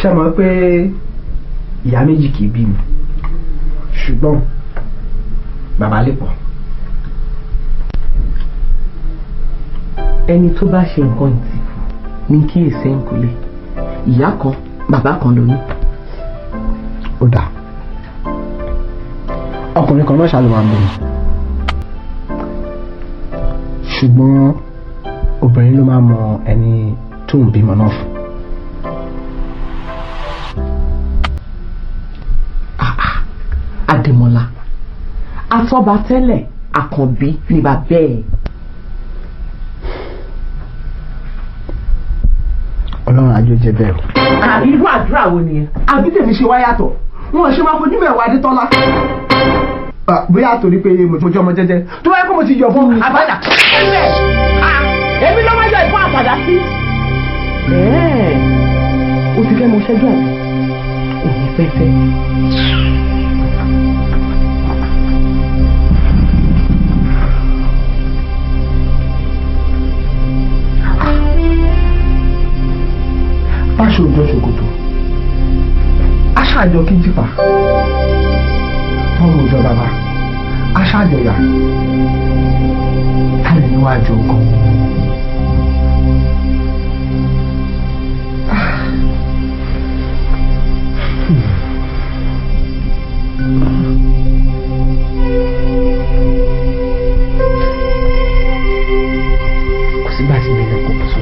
Ṣé mọ̀ pé ìyá méjì kì í bí mi, ṣùgbọ́n bàbá lè pọ̀. Ẹni tó bá ṣe nǹkan ìtìjú ní kí èsè ń kulè. Ìyá kan, bàbá kan ló ní. Ó dáa, ọkùnrin kan náà ṣàlùmọ̀ máa ń bọ̀, ṣùgbọ́n obìnrin ló máa mọ ẹni tó ń bímọ náà fún. Adémọ́lá, àtọ́ba tẹ́lẹ̀ Àkànbí ni bàbá ẹ̀. Ọlọ́run àjọ jẹ bẹ́ẹ̀ o. Irú àdúrà wo nìyẹn? Àbí tèmi ṣe wá yàtọ̀, wọn ṣe máa fojú mẹ́wàá Adétọ́lá. Bóyá torí pé mo jẹ́ ọmọ jẹ́jẹ́ tó bá yẹ kó mo ti yọ̀ fún àbádà. Èmi ló máa yọ ìfún àpàdá sí. O ti fẹ́ mọ ṣẹ́jú àbí? Ò ní fẹ́ fẹ́. Aṣọ òjò ṣòkòtò, aṣọ àjọ kíjìpá, fọmọ òjò bàbá, aṣọ àjọyà, tálẹ̀ níwájú ọkọ. Kò sígbà tí mi lè kó sọ.